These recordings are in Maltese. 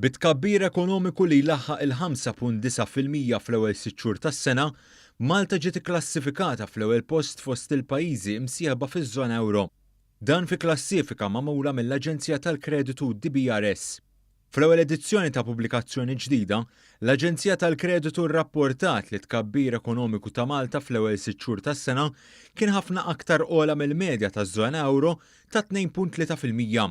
Bi tkabbir ekonomiku li jlaħħaq il-5.9% fl-ewwel sitt xhur tas-sena, Malta ġiet ikklassifikata fl-ewwel post fost il-pajjiżi msieħba fiż-żona ewro. Dan fi klassifika magħmula mill-Aġenzija tal-Kreditu DBRS. Fl-ewwel edizzjoni ta' pubblikazzjoni ġdida, l-Aġenzija tal-Kreditu rrapportat li t-tkabbir ekonomiku ta' Malta fl-ewwel sitt xhur tas-sena kien ħafna aktar ogħla mill-medja taż-żona ewro ta' 2.3%.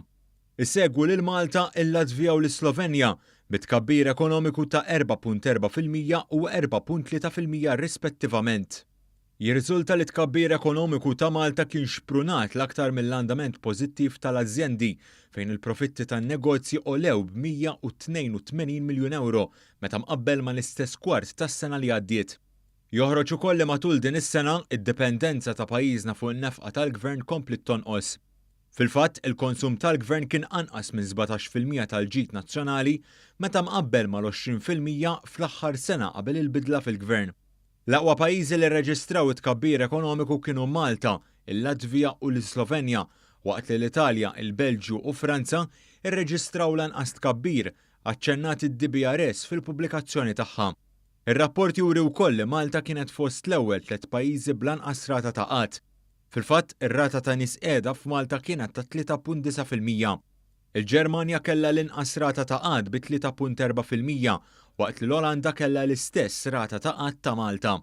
Isegwu lil Malta, il-Latvija u l-Islovenja, bi tkabbir ekonomiku ta' 4.4% u 4.3% rispettivament. Jirriżulta li t-tkabbir ekonomiku ta' Malta kien xprunat l-aktar mill-andament pożittiv tal-azjendi fejn il-profitti tan-negozji għolew b'182 miljun ewro meta mqabbel mal-istess kwart tas-sena li għaddiet. Joħroġ ukoll li matul din is-sena, id-dipendenza ta' pajjiżna fuq in-nefqa tal-Gvern kompliet tonqos. Fil-fatt, il-konsum tal-Gvern kien anqas minn 17% tal-ġid nazzjonali meta mqabbel mal-20% fl-aħħar sena qabel il-bidla fil-Gvern. L-aqwa pajjiżi li rreġistraw it-tkabbir ekonomiku kienu Malta, il-Latvija u l-Islovenja, waqt li l-Italja, il-Belġju u Franza rreġistraw l-anqas tkabbir, aċċennat id-DBRS fil-pubblikazzjoni tagħha. Ir-rapport juri wkoll li Malta kienet fost l-ewwel tliet pajjiżi bl-anqas rata ta' qgħad. Fil-fatt, ir-rata ta' nies qiegħda f'Malta kienet ta' 3.9%. Il-Ġermanja kellha l-inqas rata ta' qgħad bi 3.4% waqt li l-Olanda kellha l-istess rata ta' qgħad ta' Malta.